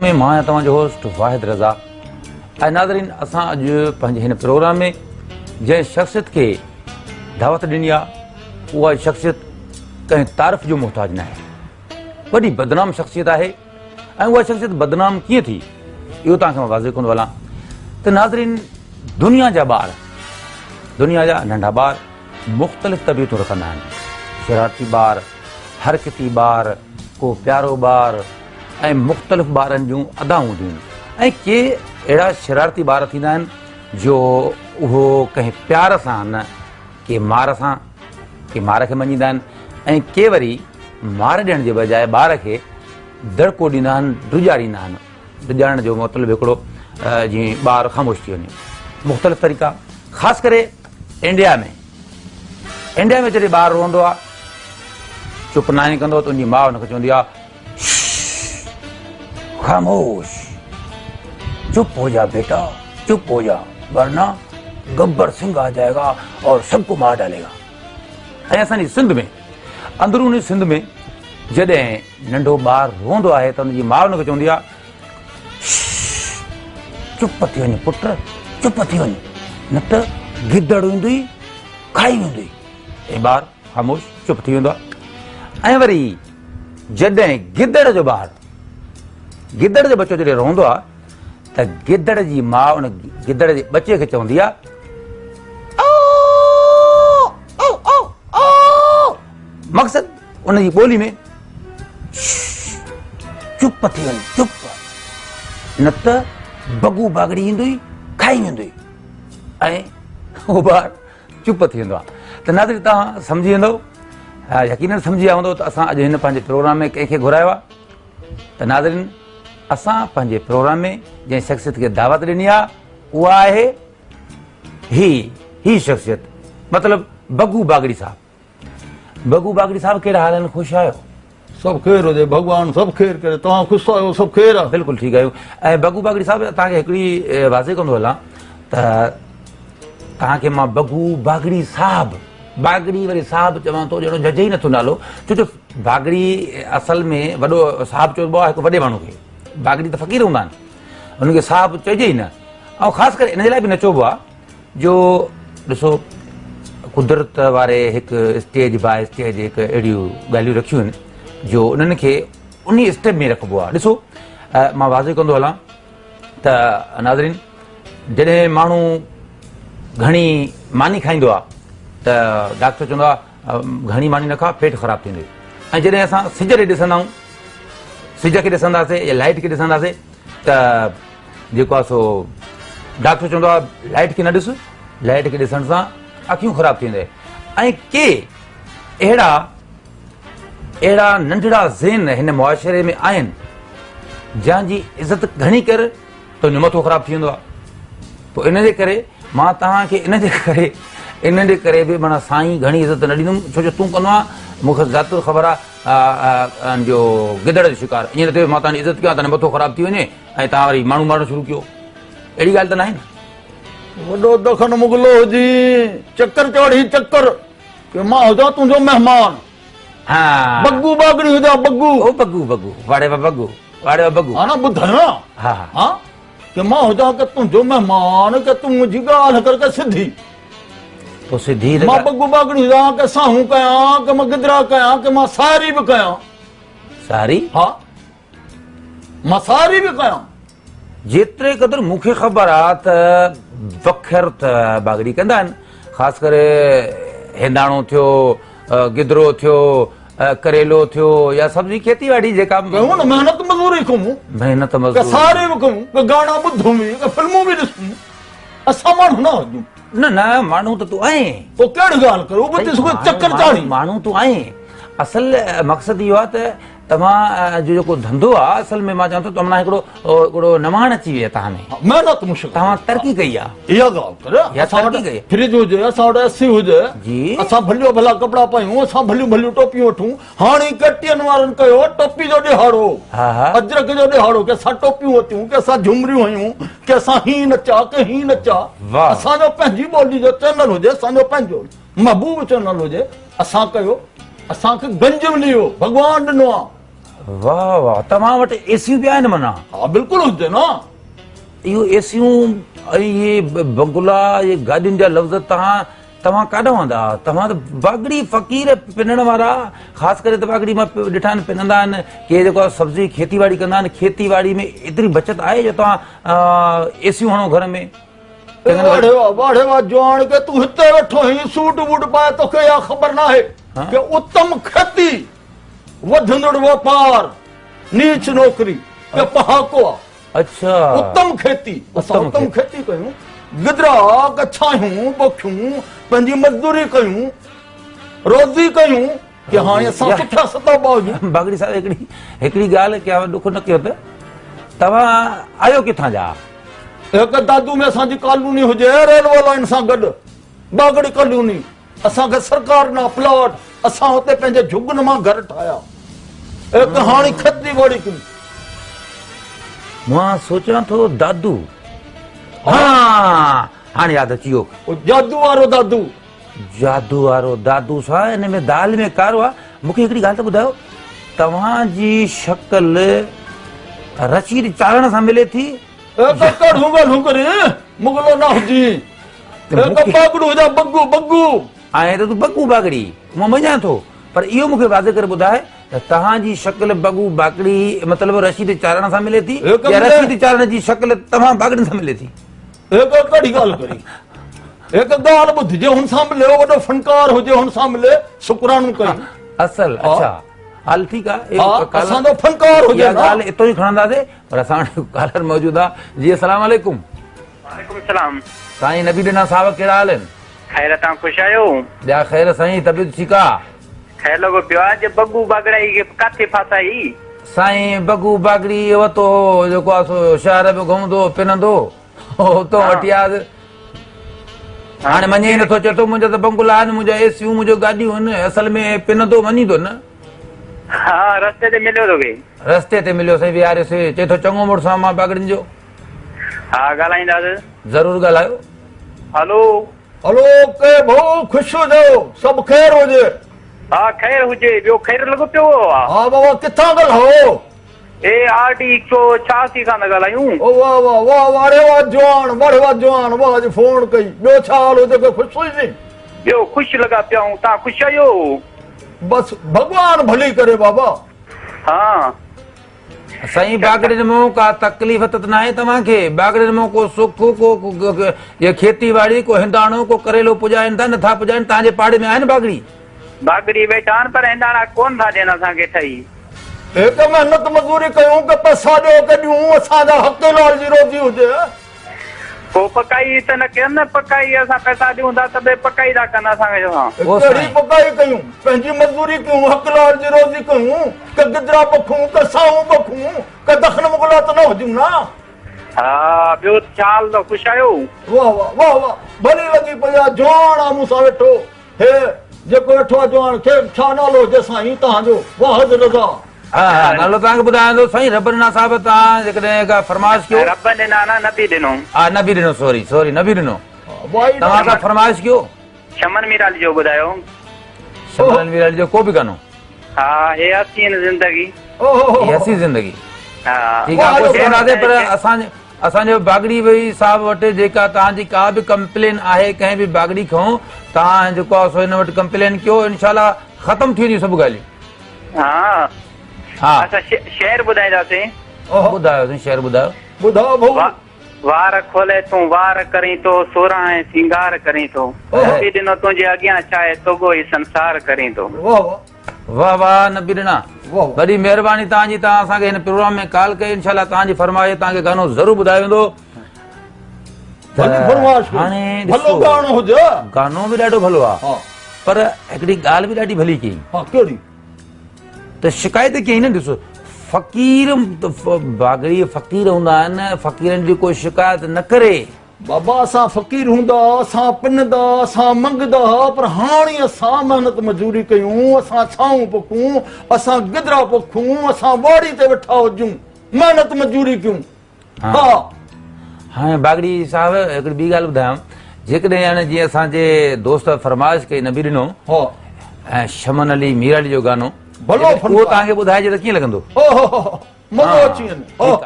۾ مان آهيان توهان جو هوسٽ واحد رضا ۽ ناظرين اسان اڄ پنهنجي هن پروگرام ۾ جنهن شخصيت کي دعوت ڏني آهي اها شخصيت ڪنهن تعارف جو محتاج نه آهي وڏي بدنام شخصيت آهي ۽ اها شخصيت بدنام ڪيئن ٿي اهو توهان کي مان واضح ڪندو هلان ته ناظرين دنيا جا ٻار دنيا جا ننڍا ٻار مختلف طبيعتون رکندا آهن شرارتي ٻار حرڪتي ٻار ڪو پيارو ٻار ۽ مختلف ٻارن جون ادائون هونديون آهن ۽ ڪي اهڙا شرارتي ٻار ٿيندا آهن جو اهو ڪنهن پيار سان نه ڪي مار سان ڪي مار کي مڃيندا آهن ۽ ڪي وري مار ڏيڻ جي بجاء ٻار کي دڙڪو ڏيندا آهن ڊڄاريندا آهن ڊڄارڻ جو مطلب هڪڙو جيئن ٻار خاموش ٿي وڃي مختلف طريقا خاص ڪري انڊيا ۾ انڊيا ۾ جڏهن ٻار روئندو آهي چپ ناهي ڪندو ته ان جي ماء ان کي چوندي آهي خاموش چپ هو جا بيٽا چپ هو جا ورنه گبر سنگهه آ جائي گا اور سب کو مار ڊالي گا ۽ اسان جي سنڌ ۾ اندروني سنڌ ۾ جڏهن ننڍو ٻار روئندو آهي ته ان جي ماء ان کي چوندي آهي چپ ٿي وڃ پٽ چپ ٿي وڃ نه ته گدڙ ايندو ئي کائي ويندو ئي ۽ ٻار خاموش چپ ٿي ويندو آهي ۽ وري جڏهن گدڙ جو ٻار گدڙ جو ٻچو جڏهن روئندو آهي ته گدڙ جي ماء ان گدڙ جي ٻچي کي چوندي آهي مقصد ان جي ٻولي ۾ چپ ٿي وڃ چپ نه ته بگو باگڙي ايندو ئي کائي ويندو ئي ۽ هو ٻار چپ ٿي ويندو آهي ته ناظرين توهان سمجهي ويندو يقينن سمجهي ويا هوندو ته اسان اڄ هن پنهنجي پروگرام ۾ ڪنهن کي گهرايو آهي ته ناظرين اسان پنهنجي پروگرام ۾ جنهن شخصيت کي دعوت ڏني آهي اها آهي هي هي شخصيت مطلب بگو باگڙي صاحب بگو باگڙي صاحب ڪهڙا حال آهن خوش آهيو؟ سڀ خير هجي ڀڳوان سڀ خير ڪري توهان خوش آهيو سڀ خير آهي. بلڪل ٺيڪ آهيون ۽ بگو باگڙي صاحب توهان کي هڪڙي واضح ڪندو هلان ته توهان کي مان بگو باگڙي صاحب باگڙي وري صاحب چوان ٿو ڄڻو ججي ئي نٿو نالو ڇو جو باگڙي اصل ۾ وڏو صاحب چئبو آهي هڪ وڏي ماڻهو کي باگڙي ته فقير هوندا آهن هن کي صاحب چئجي ئي نه ۽ خاص ڪري ان جي لاء به نه چئبو آهي جو ڏسو قدرت واري هڪ اسٽيج باء اسٽيج هڪ اهڙيون ڳالهيون رکيون آهن جو انهن کي انهي اسٽيپ ۾ رکبو آهي ڏسو مان واضح ڪندو هلان ته ناظرين جڏهن ماڻهو گهڻي ماني کائيندو آهي ته ڊاڪٽر چوندو آهي گهڻي ماني نه کاء پيٽ خراب ٿيندو ۽ جڏهن اسان سج ڏي ڏسندا آهيون سج کي ڏسنداسي يا لائٽ کي ڏسنداسي ته جيڪو آهي سو ڊاڪٽر چوندو آهي لائٽ کي نه ڏس لائٽ کي ڏسڻ سان اکيون خراب ٿي ويندي ۽ ڪي اهڙا اهڙا ننڍڙا ذهن هن معاشري ۾ آهن جنهن جي عزت گهڻي ڪر ته ان جو مٿو خراب ٿي ويندو آهي پوء ان جي ڪري مان توهان کي ان جي ڪري ان جي ڪري به معنيٰ سائين گهڻي عزت نه ڏيندم ڇو جو تون ڪندو آهين مون کي ذات خبر آهي جو گدڙ جو شڪار ائين نه ٿئي مان توهان جي عزت ڪيان تنهن مٿو خراب ٿي وڃي ۽ توهان وري ماڻهو مارڻ شروع ڪيو اهڙي ڳالهه ته ناهي نه. وڏو دکن مغلو هجي چڪر چاڙهي چڪر ڪي مان هجان تنهنجو مهمان ها بگو باگڙي هجان بگو او بگو بگو واڙي وا بگو واڙي وا بگو ها نه ٻڌايان ها ها ها ڪي مان هجان ڪي تنهنجو مهمان ڪي تون منهنجي ڳالهه ڪر ڪي سڌي تو سڌي مان بگو باگڙي هجان ڪي ساهون ڪيان ڪي مان گدرا ڪيان ڪي مان ساري به ڪيان ساري ها مان ساري به ڪيان. جيتري قدر مون کي خبر آ ته وکر ته باگڙي ڪندا آهن خاص ڪري هنداڻو ٿيو گدرو ٿيو ڪريلو ٿيو يا سبزي کيتي واڙي جيڪا ڪيون نه محنت مزوري ڪيون محنت مزوري ڪي ساري به ڪيون ڪي گانا ٻڌون به ڪي فلمون به ڏسون اسان ماڻهو نه هجون نه نه ماڻهو ته تون آهين پوء ڪهڙي ڳالهه ڪريو ابتي سو چڪر چاڙهي ماڻهو تون آهين اصل مقصد اهو آ ته توهان جو جيڪو ڌنڌو آ اصل ۾ مان چوان ٿو ته معنيٰ هڪڙو هڪڙو نواڻ اچي وئي آ توهان ۾ محنت مشڪل توهان ترقي ڪئي آ اها ڳالهه ڪر اها اسان وٽ ترقي ڪئي فرج هجي اسان وٽ اي سي هجي جي اسان ڀليو ڀلا ڪپڙا پايون اسان ڀليون ڀليون ٽوپيون وٺون هاڻي ڪٽين وارن ڪيو ٽوپي جو ڏهاڙو ها ها اجرڪ جو ڏهاڙو ڪي اسان ٽوپيون ورتيون ڪي اسان جهمريون هنيون ڪي اسان هي نچا ڪي هي نچا واهه اسان جو پنهنجي ٻولي جو چينل هجي اسان جو پنهنجو محبوب چينل هجي اسان ڪيو اسان کي گنج ملي ويو ڀڳوان ڏنو آ. واهه واهه توهان وٽ ايسيون به آهن معنيٰ؟ ها بلڪل هجي نه. اهو ايسيون ۽ اهي بنگلا اهي گاڏين جا لفظ توهان توهان ڪاڏانهن آندا؟ توهان ته باگڙي فقير پنڻ وارا خاص ڪري ته باگڙي مان ڏٺا آهن پنندا آهن ڪي جيڪو آهي سبزي کيتي ٻاڙي ڪندا آهن کيتي ٻاڙي ۾ ايتري بچت آهي جو توهان ايسيون هڻو گهر ۾. واڙي وا واڙي وا جواڻ ڪي تون هتي ويٺو هين سوٽ بوٽ پائي توکي اها خبر ناهي ڪي اتم کيتي وڌندڙ واپار نيچ نوڪري ڪي پهاڪو آ. اڇا. اتم کيتي اسان اتم کيتي ڪيون گدرا ڪڇايون پوکيون پنهنجي مزدوري ڪيون روزي ڪيون ڪي هاڻي اسان سٺا ستابا هجون. باگڙي صاحب هڪڙي هڪڙي ڳالهه ڪيان ڏک نه ڪيو ته توهان آهيو ڪٿان جا؟ هڪ دادو ۾ اسان جي ڪالوني هجي ريلوي لائين سان گڏ باگڙي ڪالوني اسان کي سرڪار ڏنا پلاٽ اسان اتي پنهنجي جهڳن مان گهر ٺاهيا هڪ هاڻي کيتي ٻاڙي ڪيون. مان سوچان ٿو دادو ها هاڻي ياد اچي ويو. جادو وارو دادو. جادو وارو دادو سان ان ۾ دال ۾ ڪارو آ. مون کي هڪڙي ڳالهه ته ٻڌايو توهان جي شڪل رشيد چارڻ سان ملي ٿي؟ اي ته ڪهڙيون ڳالهيون ڪرين مغلو نه هجين اي ته باگڙو هجان بگو بگو. آهين ته تون بگو باگڙي مان مڃان ٿو پر اهو مون کي واضح ڪري ٻڌاء ته توهان جي شڪل بگو باگڙي مطلب رشيد چارڻ سان ملي ٿي يا رشيد چارڻ جي شڪل توهان باگڙين سان ملي ٿي؟ هي ڪا ڪهڙي ڳالهه ڪري. هڪ ڳالهه ٻڌ جي هن سان ملي وڏو فنڪار هجي هن سان ملي شڪرانو ڪيون. اصل اڇا هل ٺيڪ آ اسان جو فنڪار هجي اها ڳالهه اتو ئي کڻنداسي پر اسان وٽ ڪالر موجود آ جي السلام عليڪم. وعليڪم السلام. سائين نبي ڏنا صاحب ڪهڙا حال آهن؟ خير توهان خوش آهيو؟ ٻيا خير سائين طبيعت ٺيڪ آ؟ خير لڳو پيو آ اڄ بگو باگڙائي کي ڪاٿي ڦاسائي. سائين بگو باگڙي وتو هو جيڪو آ سو شهر ۾ گهمندو پنندو اتو وٺي آيس هاڻي مڃي ئي نٿو چئي ٿو منهنجا ته بنگلا آهن منهنجا اي سيون منهنجو گاڏيون آهن اصل ۾ پنندو مڃيندو نه. ها رستي تي مليو توکي. رستي تي مليو سائين ويهاريوسي چئي ٿو چڱو مڙس آهيان مان باگڙين جو. ها ڳالهائينداس. ضرور ڳالهايو. هلو. هلو ڪي ڀو خوش هجو سڀ خير هجي. ها خير هجي ٻيو خير لڳو پيو آ. ها بابا ڪٿان ڳالهايو. اي آر ڊي 186 کان ٿا ڳالهايون. او واه واه واه واه اڙي واه جوان واڙي واه جوان واه اڄ فون ڪئي ٻيو ڇا حال هجي ڪي خوش هجين. ٻيو خوش لڳا پيا آهيون تان خوش آهيو. بس ڀڳوان ڀلي ڪري بابا. ها. سائين باگڙين مون ڪا تڪليف ته ناهي توهان کي باگڙين مون ڪو سک ڪو کيتي واڙي ڪو هنداڻو ڪو ڪريلو پڄائين ٿا نٿا پڄائين توهان جي پاڙي ۾ آهن باگڙي؟ باگڙي ويٺا آهن پر هنداڻا ڪون ٿا ڏين اسان کي ٺهي. هڪ محنت مزوري ڪيون ڪي پئسا ڏيو ڪي ڏيون اسان جا حق لال جي روزي هجي. پوء پڪائي ته نه ڪين نه پڪائي اسان پئسا ڏيون ٿا ته به پڪائي ٿا ڪن اسان کي سان. ڪهڙي پڪائي ڪيون پنهنجي مزدوري ڪيون حق لال جي روزي ڪيون ڪي گدرا پکون ڪي ساهون پکون ڪي دخن مغلا ته نه هجون نه. ها ٻيو ڇا حال اٿو خوش آهيو. واه واه واه واه ڀلي لڳي پئي آ جواڻ آ مون سان ويٺو هي جيڪو ويٺو آ جواڻ کي ڇا نالو هجي سائين توهان جو واحد رضا. ها ها نالو توهان کي ٻڌايان ٿو سائين رب ڏنا صاحب توهان جيڪڏهن ڪا فرمائش ڪيو. رب ڏنا نه نبي ڏنو. ها نبي ڏنو سوري سوري نبي ڏنو توهان ڪا فرمائش ڪيو. شمن ميرالي جو ٻڌايو. شمن ميرالي جو ڪو به گانو. ها هي حسين زندگي. هي حسين زندگي. ها ٺيڪ آ ڪوشش ڪنداسين پر اسان اسان جو باگڙي وئي صاحب وٽ جيڪا توهان جي ڪا به ڪمپلين آهي ڪنهن به باگڙي کان توهان جيڪو آهي سو هن وٽ ڪمپلين ڪيو انشاء الله ختم ٿي وينديون سڀ ڳالهيون. ها ها اسان شعر ٻڌائينداسين. ٻڌايو سائين شعر ٻڌايو. ٻڌاء ڀئو. وار کولي تون وار ڪرين ٿو سورهن ۽ سينگار ڪرين ٿو نبي ڏنو تنهنجي اڳيان ڇاهي توڳو هي سنسار ڪرين ٿو. واه واه. واه واه نبي ڏنا وڏي مهرباني توهان جي توهان اسان کي هن پروگرام ۾ ڪال ڪئي انشاء الله توهان جي فرمائش توهان کي گانو ضرور ٻڌايو ويندو. ڀلي فرمائش ڪئي. هاڻي ڀلو ڏسو گانو هجي. گانو به ڏاڍو ڀلو آ پر هڪڙي ڳالهه به ڏاڍي ڀلي ڪئي. ها ڪهڙي؟ ته شڪايت ڪيائين نه ڏسو فقير باگڙي فقير هوندا آهن فقيرن جي ڪو شڪايت نه ڪري. بابا اسان فقير هوندا اسان پنندا اسان منگدا پر هاڻي اسان محنت مزوري ڪيون اسان ڇانو پوکون اسان گدرا پوکون اسان واڙي تي ويٺا هجون محنت مزوري ڪيون ها. هاڻي باگڙي صاحب هڪڙي ٻي ڳالهه ٻڌايان جيڪڏهن هاڻي جيئن اسان جي دوست فرمائش ڪئي نبي ڏنو ها ۽ شمن علي ميرالي جو گانو ڀلو اهو فنڪار. توهان کي ٻڌائجي ته ڪيئن لڳندو؟ اوهو مزو اچي وڃي.